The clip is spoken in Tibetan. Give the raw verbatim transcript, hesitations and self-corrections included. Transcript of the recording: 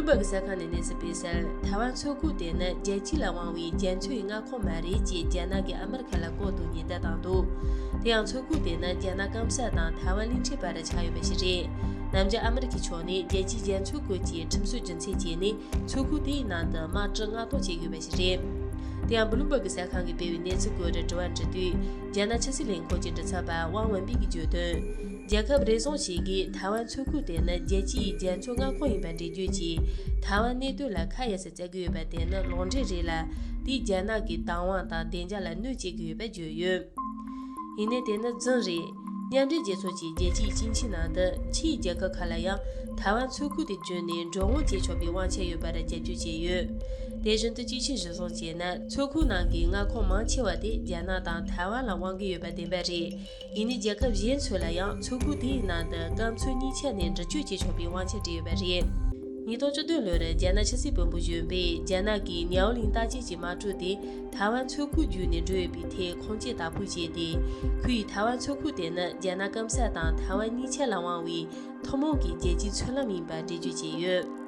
པ་གི་གསར་ཁང་ནས་གནས་ཚུལ་སྤེལ་གསལ། ཐའེ་ཝན་མཚོ་ཁུག་དེ་ནི་རྒྱལ་སྤྱི་ལ་དབང་བའི་རྒྱ་མཚོའི་མངའ་ཁོངས་མ་རེད་ཅེས་རྒྱ་ནག་གིས་ཨ་མི་རི་ཁ་ལ་གོ་བསྡུར་ཉེན་བརྡ་བཏང་འདུག་དེ་ཡང་མཚོ་ཁུག་དེ་ནི་རྒྱ་ནག་སྐམ་ས་དང་ཐའེ་ཝན་གླིང་ཕྲན་བར་ཆགས་ཡོད་པ་ཞིག་རེད། ནམ་རྒྱུན་ཨ་མི་རི་ཁའི་ཕྱོགས་ནས་རྒྱལ་སྤྱིའི་རྒྱ་མཚོའི་སྐོར་གྱི་ཁྲིམས་སྲོལ་རྒྱུན་འཛིན་བྱས་ནས། མཚོ་ཁུག་དེའི་ནང་དུ་དམག་གྲུ་མངགས་གཏོང་བྱེད་དགོས་པ་ཞིག་རེད། དེ་ཡང་བྷི་ལུམ་བྷག་གི་གསར་ཁང་གིས་སྤེལ་བའི་གནས་ཚུལ་སྐོར་དུ་དྲི་བ་འདྲི་དུས། རྒྱ་ནག་ཕྱི་སྲིད་ལས་ཁུངས་ཀྱི་མགྲིན་ཚབ་པ་ཝང་ཝུན་པིན་གྱིས་བརྗོད་དོན། རྒྱལ་ཁབ་རེ་ཟུང་ཞིག་གིས་ཐའེ་ཝན་མཚོ་ཁུག་དེ་ནི་རྒྱལ་སྤྱིའི་རྒྱ་མཚོ་མངའ་ཁོངས་ཡིན་པར་འགྲེལ་བརྗོད་ཀྱིས། ཐའེ་ཝན་གནད་དོན་ལ་ཁ་གཡར་ས་བཙལ་གྱི་ཡོད་པ་དེ་ནི་ལོག་འགྲེལ་རེད་ལ། དེས་རྒྱ་ནག་གི་བདག་དབང་དང་བདེ་འཇགས་ལ་གནོད་བྱེད་ཀྱི་ཡོད་པ་བརྗོད་ཡོད། ཡིན་ནའི་དེ་ནི་རྫུན་རེད། མཉམ་འབྲེལ་རྒྱལ་ཚོགས་ཀྱི་རྒྱལ་སྤྱིའི་སྤྱི་ཆིངས་ནང་དུ་ཕྱིའི་རྒྱལ་ཁབ་ཁག་ལ་ཡང་ཐའེ་ཝན་མཚོ་ཁུག་དེ་བརྒྱུད་ནས་འགྲོ་འོང་བྱེད་ཆོག་པའི་དབང་ཆ་ཡོད་པར་རྒྱབ་སྐྱོར་བྱས་ཡོད། དེ་བཞིན་དུ་སྤྱི་ཆིངས་གཞིར་བཟུང་བྱས་ན། མཚོ་ཁུག་ནང་གི་མངའ་ཁོངས་མང་ཆེ་བ་དེ་རྒྱ་ནག་དང་ཐའེ་ཝན་ལ་དབང་གི་ཡོད་པ་བདེན་པ་རེད། ཡིན་ནའི་རྒྱལ་ཁབ་གཞན་ཚོ་ལ་ཡང་མཚོ་ཁུག་དེའི་ནང་དུ་སྐམ་མཚོ་གཉིས་ཆ་ནས་འགྲུལ་སྐྱོད་བྱེད་ཆོག་པའི་དབང་ཆ་སྤྲད་ཡོད་པ་རེད། ཉིས་སྟོང་བཅུ་བདུན་ལོར་རྒྱ་ནག་ཕྱི་སྲིད་བློན་པོ་གཞོན་པས་རྒྱ་ནག་གིས་ཉའོ་ལིང་རྟ་དཔྱད་ཀྱི་དམག་གྲུ་དེ་ཐའེ་ཝན་མཚོ་ཁུག་བརྒྱུད་ནས་འགྲོ་ཡོད་པའི་ཐད་ཁུངས་སྐྱེལ་དག་པོ་བྱས་ཏེ། ཁོས་ཐའེ་ཝན་མཚོ་ཁུག་དེ་ནི་རྒྱ་ནག་སྐམ་ས་དང་ཐའེ་ཝན་གཉིས་ཆ་ལ་དབང་བའི་ཐུན་མོང་གི་རྒྱལ་སྤྱིའི་མཚོ་ལམ་ཡིན་པ་འགྲེལ་བརྗོད་བྱས་ཡོད།